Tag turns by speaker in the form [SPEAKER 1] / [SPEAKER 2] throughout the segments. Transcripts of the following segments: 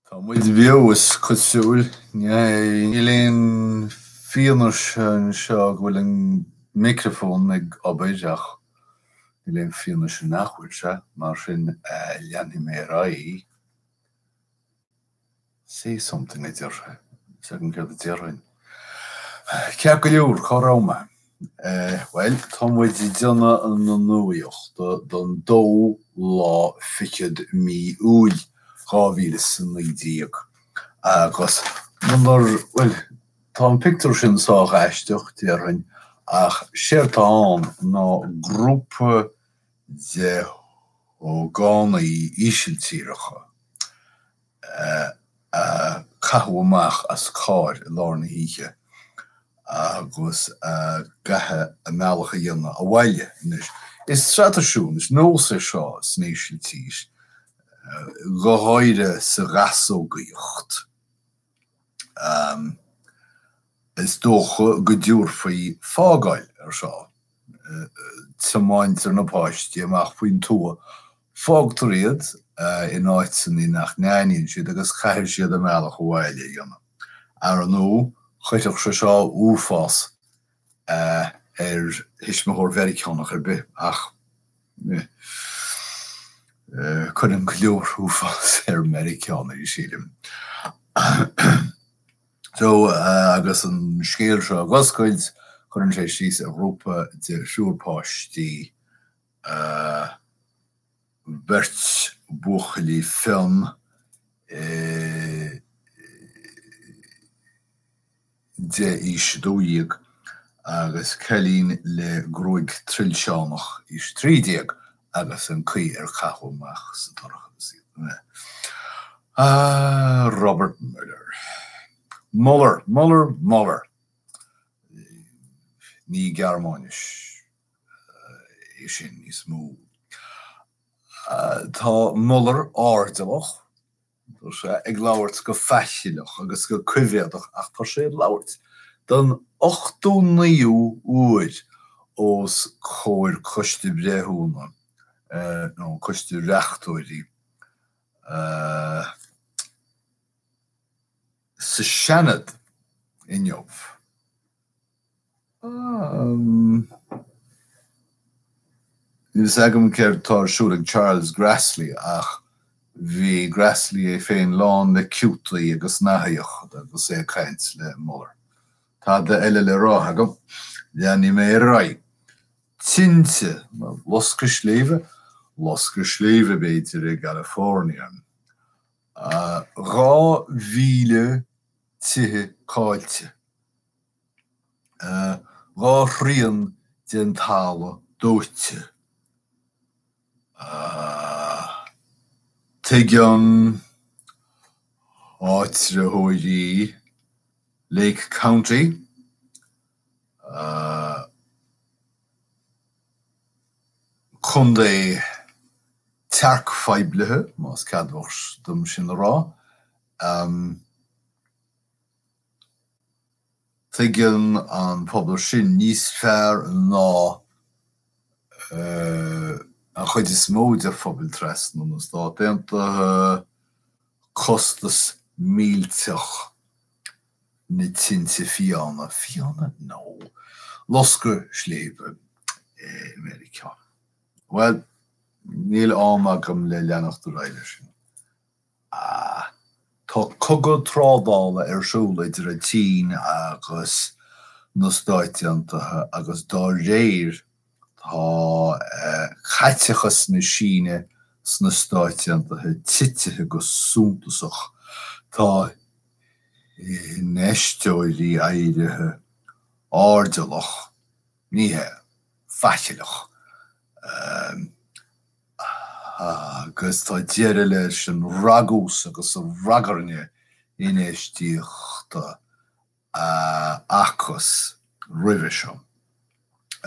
[SPEAKER 1] Tá muid beo, is cosúil. Níl aon fianaise anseo go bhfuil an micreafón ag obair ach níl aon fianaise nach bhfuil sé, mar sin leanfaidh mé ar aghaidh. Say something, a déarfá. Níl 's agam céard a déarfainn. Ceart go leor, cá raibh mé? Bhuel, tá muid ag déanamh na nuaíochta don dóú lá fichead mí Iúil, 2019. Agus munar, bhuel, tá an pictiúr sin sách aisteach, déarfainn, ach séard tá ann ná grúpa de hógánaigh Ísiltíreacha a caitheadh amach as carr i lár na hoíche agus a gcaithfidh a mbealach a dhéanamh abhaile anois. Is traidisiún, is nós é seo san Ísiltír, go háirithe sa ghasógaíocht. Is dócha go dtabharfaí fágáil ar seo. Tiomáintear na páistí amach faoin tuath, fágtar iad in áiteanna nach n-aithníonn siad agus caithfidh siad a mbealach abhaile a dhéanamh. Ar ndóigh, chuirfeadh sé seo uafás ar thuismitheoir Mheiriceánach ar bith, ach cuireann go leor uafás ar Mheiriceánaigh, sílim. So, agus an scéal seo ag oscailt, cuireann sé síos ar ghrúpa de thriúr páistí, beirt buachaillí fionn, de aois 12 agus cailín le gruaig trilseánach aois 13 agus an caoi ar caitheadh amach sa dorchadas iad. Ah, Robert Mueller. Muller, Muller, Muller. Ní Gearmáinis é sin níos mó. Tá Mueller airdeallach, Tá sé ag labhairt go faichilleach agus go coimhéadach ach tá sé ag labhairt don ochtú naoú huair os comhair coiste breithiúna, nó coiste reachtóirí, sa Seanad inniu. Níl fhios agam céard tá ar siúl ag Charles Grassley ach bhí Grassley é féin lán le ciútaí agus nathaíocht agus é ag caint le Mueller. Tada eile le rá agam. Leanfaidh mé ar aghaidh. Tinte, loscadh sléibhe? Loscadh sléibhe, b'fhéidir, i gCalifornia. 2,000 tithe caillte. 2 thrian den talamh dóite. Tuigeann áitritheoirí Lake County contae tearcphoiblithe, más ceadmhach dom sin a rá. Tuigeann an pobal sin níos fearr ná an chuid is mó de phobail trasna na Stát Aontaithe costas millteach na tinte fiáine, fiáine? No. Loscadh sléibhe i Meiriceá. Bhuel, níl am agam le leanacht ar aghaidh leis sin. Tá cogadh trádála ar siúl idir an tSín agus na Stáit Aontaithe agus dá réir tá caiteachas na Síne sna Stáit Aontaithe titithe go suntasach. Tá infheisteoirí éirithe airdeallach, ní hea, faichilleach. Agus tá deireadh leis an ragús agus an ragairne infheistíochta a fhacthas roimhe seo,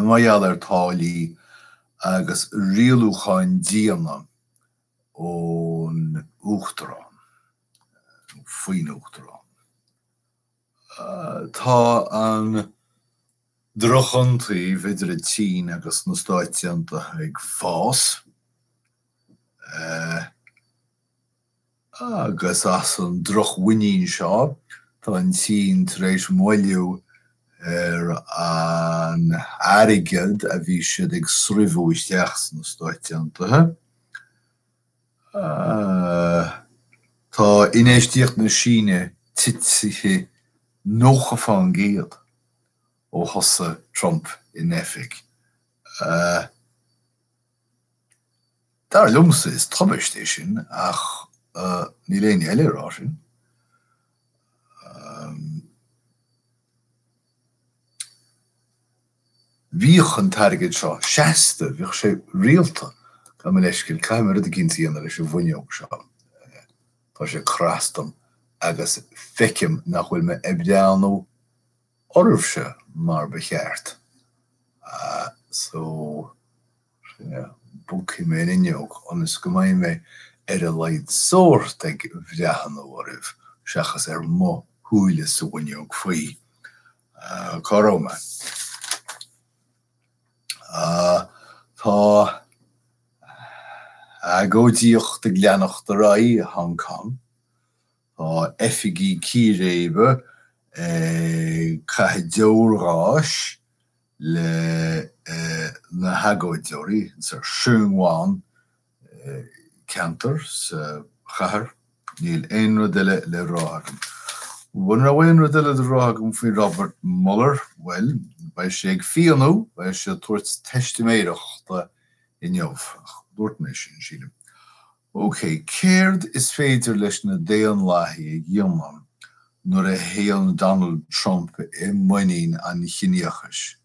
[SPEAKER 1] mar gheall ar táillí agus rialúcháin diana ón Uachtarán, nó faoin Uachtarán. Tá an drochiontaoibh idir an tSín agus na Stáit Aontaithe ag fás. Agus as an drochmhuinín seo, tá an tSín tar éis moilliú ar an airgead a bhí siad ag sreabhadh isteach sna Stáit Aontaithe. Tá infheistíocht na Síne titithe 90% ó thosaigh Trump in oifig. Dar liomsa is tubaiste é sin ach níl éinne eile ag rá sin. Bhíodh an t-airgead seo seasta, bhíodh sé rialta. Gabh mo leithscéal, caithfidh mé rud eicínt a dhéanamh leis an bhfuinneog seo. Tá sé ag cur as dom agus feicim nach bhfuil mé ag breathnú oraibhse mar ba cheart. So, bogfaidh mé an fhuinneog ionas go mbeidh mé ar a laghad sórt ag bhreathnú oraibh seachas ar mo shúile sa bhfuinneog faoi. Cá raibh mé? Tá agóidíocht ag leanacht ar aghaidh i Hong Kong. Tá oifigigh círéibe ag caitheamh deorgháis le na hagóideoirí sa Sheung Wan ceantar sa chathair. Níl aon rud eile le rá agam. An raibh aon rud eile le rá agam faoi Robert Mueller? Bhuel, beidh sé ag fianú, beidh sé ag tabhairt teistiméireachta inniu. Ach dúirt mé sin, sílim. Ok, céard is féidir leis na Daonlathaigh a dhéanamh nuair a théann Donald Trump i muinín an chiníochais?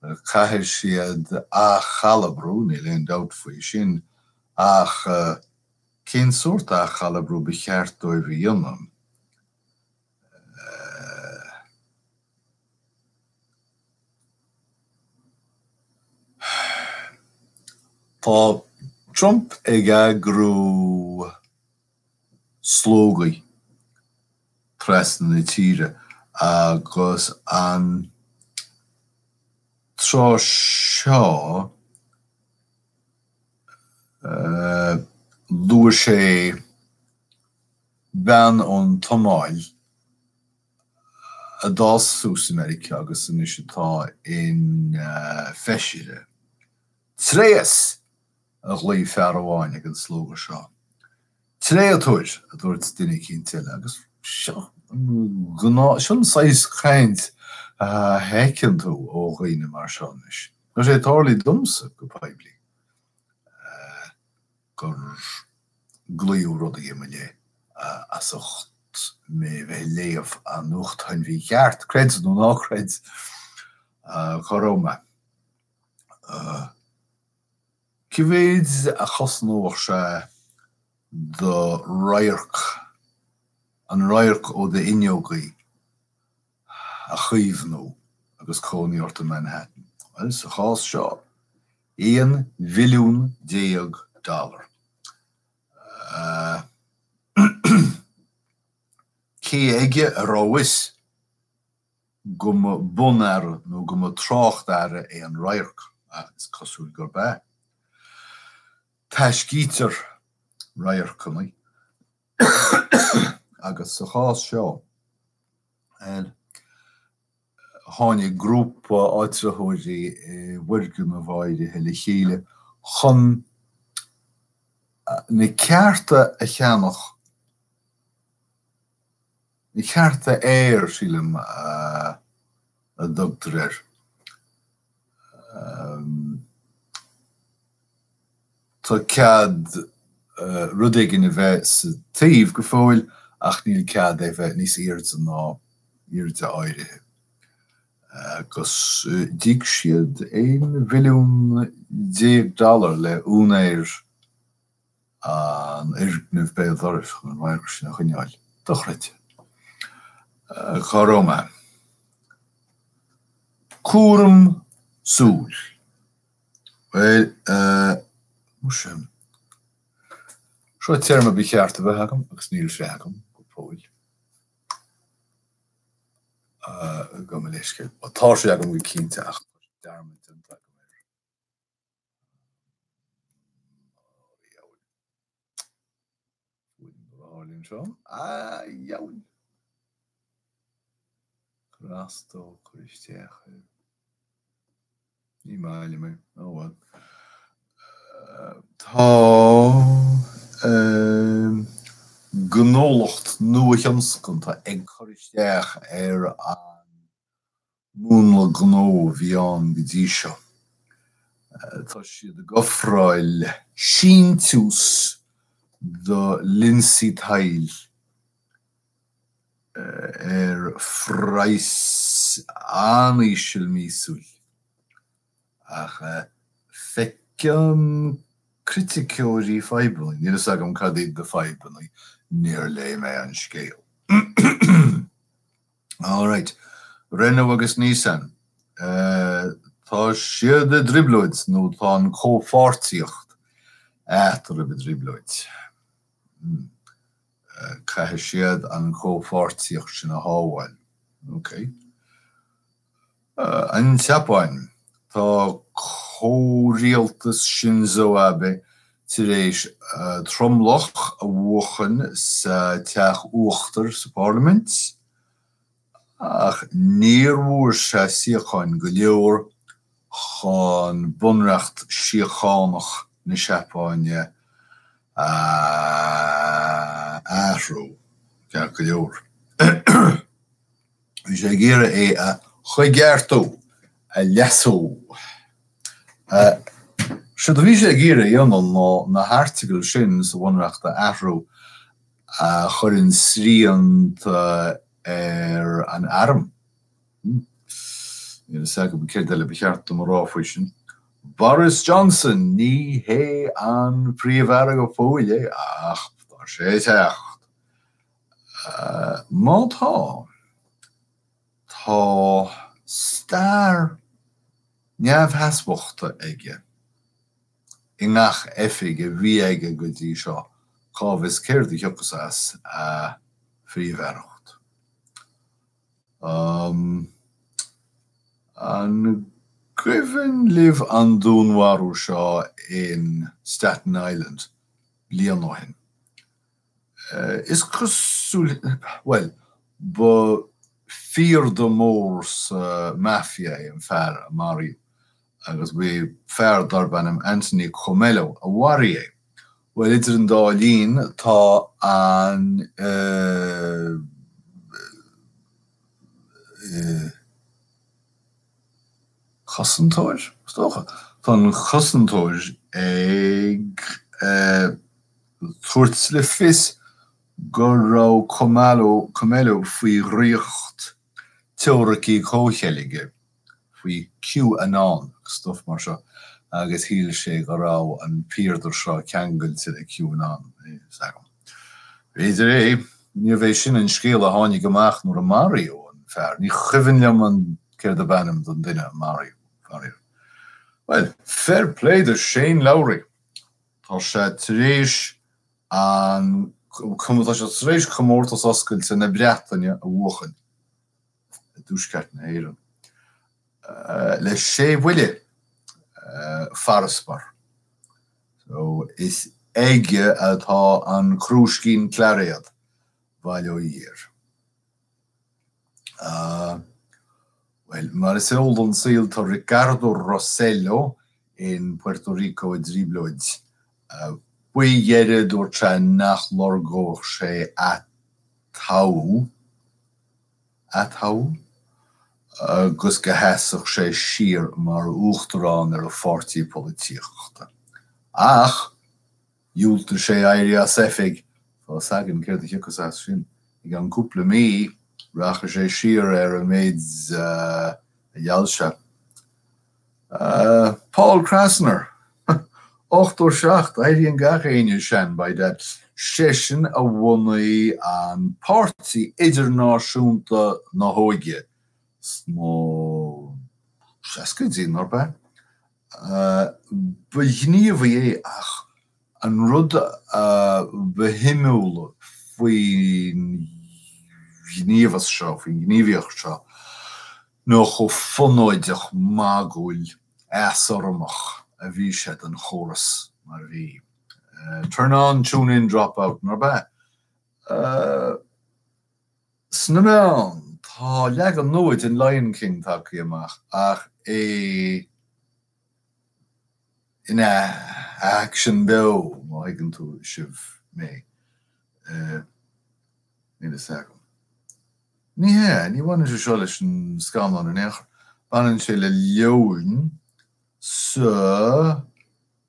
[SPEAKER 1] Bhuel, caithfidh siad athchalabrú, níl aon dabht faoi sin, ach cén sórt athchalabrú ba cheart dóibh a dhéanamh? Tá Trump ag eagrú slógaí trasna na tíre agus an tráth seo luaigh sé bean ón tSomáil a d'fhás suas i Meiriceá agus anois atá ina feisire. Tréas! a ghlaoigh fear amháin ag an slógadh seo. Tréatúir! a dúirt duine eicínt eile agus seo an gnáth, seo an saghas caint a fheiceann tú ó dhaoine mar seo anois. Tá sé ag tarlú domsa go poiblí. gur glaodh rudaí i mo leith as ucht mé bheith ag léamh an nuachtáin mhícheart, creid nó ná creid. Cá raibh mé? Cé mhéid a chosnódh sé do radharc, an radharc ó d'fhuinneogaí a chaomhnú agus cónaí ort i Manhattan? Bhuel, sa chás seo, 11 bhilliún dollar. Cé aige a raibh fhios go mba bun-earra nó go mba trácht-earra é an radharc? Ach is cosúil gurb ea. Taiscítear radharcanna agus sa chás seo, tháinig grúpa áitritheoirí i bhfoirgneamh áirithe le chéile chun na cearta a cheannach, na cearta aeir, sílim, a dtugtar air. Tá cead rud éigin a bheith sa taobh go fóill ach níl cead é bheith níos airde ná airde áirithe. Agus d'íoc siad 11 bhilliún dollar le úinéir an fhoirgnimh béal dorais chun an radharc sin a choinneáil. Dochreidte. Cá raibh mé? Cúram súl. Bhuel, muise, seo téarma ba cheart a bheith agam agus níl sé agam go fóill. Gabh mo leithscéal. Tá sé agam go cinnte ach tá dearmad déanta agam air. Cad a tharlaíonn seo? A dheabhail! Cur as dó, cur isteach air. Ní maith liom é. Oh well. Tá gnólacht nua-thionscanta ag cur isteach ar an múnla gnó a bhí ann go dtí seo. Tá siad ag ofráil síntiús do lionsaí tadhaill ar phraghas an-íseal míosúil. Ach feiceann criticeoirí fadhbanna, níl fhios agam cad iad na fadhbanna, níor léigh mé an scéal. Alright. Renault agus Nissan. Tá siad i dtrioblóid, nó tá an comhpháirtíocht eatarthu i dtrioblóid. Caithfidh siad an chomhpháirtíocht sin a shábháil. Ok. An tSeapáin. Tá comhrialtas Shinzo Abe tar éis tromlach a bhuachan sa Teach Uachtair sa Pharlaimint, ach níor bhfuair sé suíocháin go leor chun bunreacht síochánach na Seapáine a athrú ceart go leor. Bhí sé ag iarraidh é a choigeartú, a leasú. Séard a bhí sé ag iarraidh a dhéanamh ná na hairteagail sin sa Bhunreacht a athrú a chuireann srianta ar an arm. Níl fhios agam céard eile ba cheart dom a rá faoi sin. Boris Johnson, ní hé an Príomh-Aire go fóill é, ach tá sé ag teacht. Má tá, tá stair neamhsheasmhachta aige i ngach oifig a bhí aige go dtí seo, cá bhfios céard a thiocfas as a phríomh-aireacht. An cuimhin libh an dúnmharú seo in Staten Island bliain ó shin? Is cosúil, bhuel, ba phiarda mór sa Mafia é an fear a maraíodh agus ba é fear darb ainm Anthony Comello a mharaigh é. Bhuel, idir an dá linn, tá an cosantóir, is dócha, tá an cosantóir ag tabhairt le fios go raibh Comello faoi dhraíocht teoiricí comhcheilge, faoi QAnon agus stuff mar seo, agus shíl sé go raibh an piarda seo ceangailte le QAnon. Níl fhios agam. B'fhéidir é. Níorbh é sin an scéal a tháinig amach nuair a maraíodh an fear. Ní cuimhin liom an céard ab ainm don duine a maraíodh, faraor. Bhuel, fair play do Shane Lowry. Tá sé tar éis an tá sé tar éis Comórtas Oscailte na Breataine a bhuachan i dtuaisceart na hÉireann le sé bhuille, farasbarr. So is aige atá an crúiscín clairéad, bail ó Dhia air. Bhuel, mar is eol don saol, tá Ricardo Rosselló in Puerto Rico i dtrioblóid. Faoi dheireadh, dúirt sé nach lorgódh sé atoghadh, atoghadh? agus go sheasfadh sé siar mar uachtarán ar a pháirtí polaitíochta. Ach dhiúltaigh sé éirí as oifig, tá fhios againn céard a thiocfas as sin. I gceann cúpla mí, rachaidh sé siar ar an méid a gheall sé. Paul Krassner, 87, éiríonn gach éinne sean, by dad. Seisean a bhunaigh an Páirtí Idirnáisiúnta na hÓige sna seascaidí, nárb ea? Ba ghníomhaí é ach an rud a ba shuimiúla faoin ghníomhas seo, faoin ghníomhaíocht seo, ná chomh fonóideach magúil easurramach a bhí sé don chóras mar a bhí. Turn on, tune in, drop out, nárb ea? Sna meáin, tá leagan nua den Lion King tagtha amach ach é ina aicsean beo, má thuigeann tú, sibh, mé. Níl fhios agam. Ní hea, ní bhaineann sé seo leis an scannán in aon chor. Baineann sé le leoin sa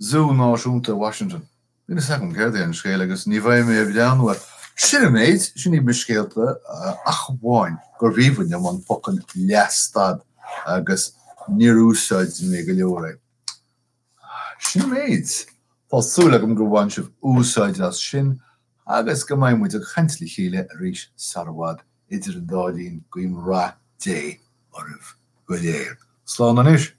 [SPEAKER 1] Zú Náisiúnta Washington. Níl fhios agam céard é an scéal agus ní bheidh mé ag breathnú air. Sin an méid, sin iad mo scéalta ach amháin gurbh aoibhinn liom an focal leathstad agus níor úsáid mé go leor é. Sin an méid. Tá súil agam gur bhain sibh úsáid as sin agus go mbeidh muid ag caint le chéile arís sar i bhfad. Idir an dá linn, guím rath Dé oraibh go léir. Slán anois!